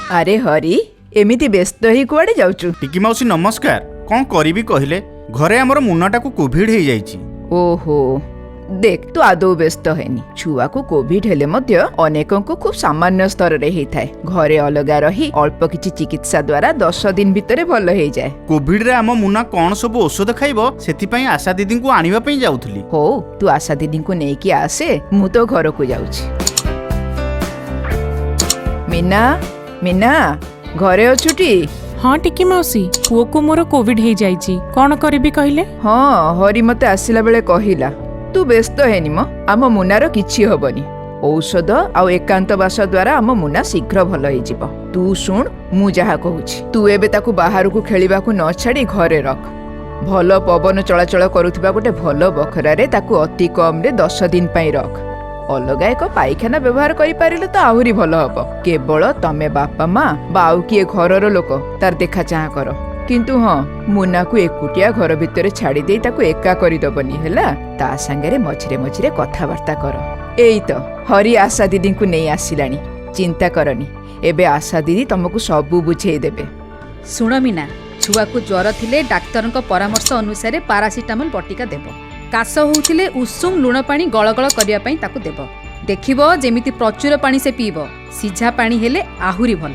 ଆରେ ହରି, ଏମିତି ବ୍ୟସ୍ତ ହେଇ କୁଆଡେ ଯାଉଛୁ? ଟିକି ମାଉସୀ ନମସ୍କାର। କ'ଣ କରିବି କହିଲେ, ଘରେ ଆମର ମୁନାଟାକୁ କୋଭିଡ ହେଇଯାଇଛି। ଓହୋ, ଦେଖ, ତୁ ଆଦୌ ବ୍ୟସ୍ତ ହେନି। ଛୁଆକୁ କୋଭିଡ ହେଲେ ମଧ୍ୟ ଅନେକଙ୍କୁ ଖୁବ୍ ସାମାନ୍ୟ ସ୍ତରରେ ହେଇଥାଏ। ଘରେ ଅଲଗା ରହି ଅଳ୍ପ କିଛି ଚିକିତ୍ସା ଦ୍ୱାରା 10 ଦିନ ଭିତରେ ଭଲ ହେଇଯାଏ। କୋଭିଡରେ ଆମ ମୁନା କ'ଣ ସବୁ ଔଷଧ ଖାଇବ, ସେଥିପାଇଁ ଆଶା ଦିଦିଙ୍କୁ ଆଣିବା ପାଇଁ ଯାଉଥିଲି। ହଉ, ତୁ ଆଶା ଦିଦିଙ୍କୁ ନେଇକି ଆସେ, ମୁଁ ତୋ ଘରକୁ ଯାଉଛି। ମୀନା, ମୀନା, ଘରେ ଅଛୁଟି? ହଁ ଟିକି ମାଉସୀ, ପୁଅକୁ ମୋର କୋଭିଡ ହେଇଯାଇଛି। କ'ଣ କରିବି କହିଲେ? ହଁ, ହରି ମତେ ଆସିଲା ବେଳେ କହିଲା। ତୁ ବ୍ୟସ୍ତ ହେନି ମ, ଆମ ମୁନାର କିଛି ହବନି। ଔଷଧ ଆଉ ଏକାନ୍ତ ବାସ ଦ୍ୱାରା ଆମ ମୁନା ଶୀଘ୍ର ଭଲ ହେଇଯିବ। ତୁ ଶୁଣ, ମୁଁ ଯାହା କହୁଛି। ତୁ ଏବେ ତାକୁ ବାହାରକୁ ଖେଳିବାକୁ ନ ଛାଡ଼ି ଘରେ ରଖ। ଭଲ ପବନ ଚଳାଚଳ କରୁଥିବା ଗୋଟେ ଭଲ ବଖରାରେ ତାକୁ ଅତି କମ୍ରେ 10 ଦିନ ପାଇଁ ରଖ। ଅଲଗା ଏକ ପାଇଖାନା ବ୍ୟବହାର କରିପାରିଲେ ତ ଆହୁରି ଭଲ ହବ। କେବଳ ତମେ ବାପା ମା ବା ଆଉ କିଏ ଘରର ଲୋକ ତାର ଦେଖା ଚାହାଁ କର। କିନ୍ତୁ ହଁ, ମୁନାକୁ ଏକୁଟିଆ ଘର ଭିତରେ ଛାଡ଼ି ଦେଇ ତାକୁ ଏକା କରିଦବନି, ହେଲା? ତା ସାଙ୍ଗରେ ମଝିରେ ମଝିରେ କଥାବାର୍ତ୍ତା କର। ଏଇ ତ ହରି ଆଶା ଦିଦିଙ୍କୁ ନେଇ ଆସିଲାଣି। ଚିନ୍ତା କରନି, ଏବେ ଆଶା ଦିଦି ତମକୁ ସବୁ ବୁଝେଇ ଦେବେ। ଶୁଣ ମୀନା, ଛୁଆକୁ ଜ୍ୱର ଥିଲେ ଡାକ୍ତରଙ୍କ ପରାମର୍ଶ ଅନୁସାରେ ପାରାସିଟାମଲ ବଟିକା ଦେବ। କାଶ ହେଉଥିଲେ ଉଷୁମ ଲୁଣ ପାଣି ଗଳଗଳ କରିବା ପାଇଁ ତାକୁ ଦେବ। ଦେଖିବ ଯେମିତି ପ୍ରଚୁର ପାଣି ସେ ପିଇବ। ସିଝା ପାଣି ହେଲେ ଆହୁରି ଭଲ।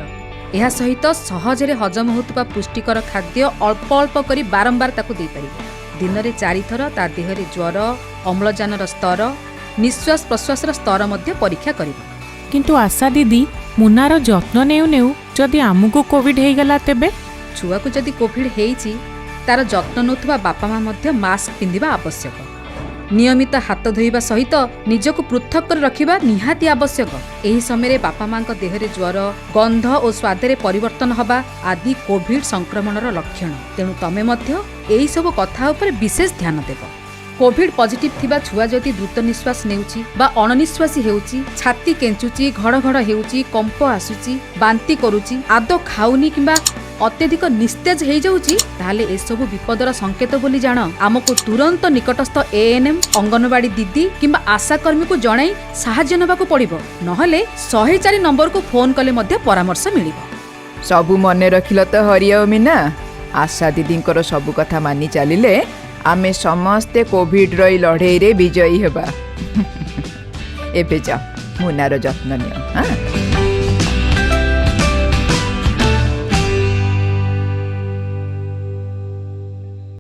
ଏହା ସହିତ ସହଜରେ ହଜମ ହେଉଥିବା ପୁଷ୍ଟିକର ଖାଦ୍ୟ ଅଳ୍ପ ଅଳ୍ପ କରି ବାରମ୍ବାର ତାକୁ ଦେଇପାରିବ। ଦିନରେ ଚାରିଥର ତା ଦେହରେ ଜ୍ୱର, ଅମ୍ଳଜାନର ସ୍ତର, ନିଶ୍ୱାସ ପ୍ରଶ୍ୱାସର ସ୍ତର ମଧ୍ୟ ପରୀକ୍ଷା କରିବ। କିନ୍ତୁ ଆଶା ଦିଦି, ମୁନାର ଯତ୍ନ ନେଉ ନେଉ ଯଦି ଆମକୁ କୋଭିଡ ହେଇଗଲା ତେବେ? ଛୁଆକୁ ଯଦି କୋଭିଡ ହେଇଛି, ତାର ଯତ୍ନ ନେଉଥିବା ବାପା ମା ମଧ୍ୟ ମାସ୍କ ପିନ୍ଧିବା ଆବଶ୍ୟକ। ନିୟମିତ ହାତ ଧୋଇବା ସହିତ ନିଜକୁ ପୃଥକ କରି ରଖିବା ନିହାତି ଆବଶ୍ୟକ। ଏହି ସମୟରେ ବାପା ମାଙ୍କ ଦେହରେ ଜ୍ୱର, ଗନ୍ଧ ଓ ସ୍ୱାଦରେ ପରିବର୍ତ୍ତନ ହେବା ଆଦି କୋଭିଡ ସଂକ୍ରମଣର ଲକ୍ଷଣ। ତେଣୁ ତମେ ମଧ୍ୟ ଏହିସବୁ କଥା ଉପରେ ବିଶେଷ ଧ୍ୟାନ ଦେବ। କୋଭିଡ ପଜିଟିଭ ଥିବା ଛୁଆ ଯଦି ଦ୍ରୁତ ନିଶ୍ୱାସ ନେଉଛି ବା ଅଣନିଶ୍ୱାସୀ ହେଉଛି, ଛାତି କେଞ୍ଚୁଛି, ଘଡ଼ଘଡ଼ ହେଉଛି, କମ୍ପ ଆସୁଛି, ବାନ୍ତି କରୁଛି, ଆଦୌ ଖାଉନି କିମ୍ବା ଅତ୍ୟଧିକ ନିସ୍ତେଜ ହେଇଯାଉଛି, ତାହେଲେ ଏସବୁ ବିପଦର ସଂକେତ ବୋଲି ଜାଣ। ଆମକୁ ତୁରନ୍ତ ନିକଟସ୍ଥ ଏଏନ୍ଏମ୍, ଅଙ୍ଗନବାଡି ଦିଦି କିମ୍ବା ଆଶାକର୍ମୀକୁ ଜଣାଇ ସାହାଯ୍ୟ ନେବାକୁ ପଡ଼ିବ। ନହେଲେ 104 ନମ୍ବରକୁ ଫୋନ୍ କଲେ ମଧ୍ୟ ପରାମର୍ଶ ମିଳିବ। ସବୁ ମନେ ରଖିଲ ତ ହରି ଆଉ ମୀନା? ଆଶା ଦିଦିଙ୍କର ସବୁ କଥା ମାନି ଚାଲିଲେ ଆମେ ସମସ୍ତେ କୋଭିଡର ଏଇ ଲଢ଼େଇରେ ବିଜୟୀ ହେବା। ଏବେ ଯାଅ, ମୁନାର ଯତ୍ନ ନିଅ। ହଁ।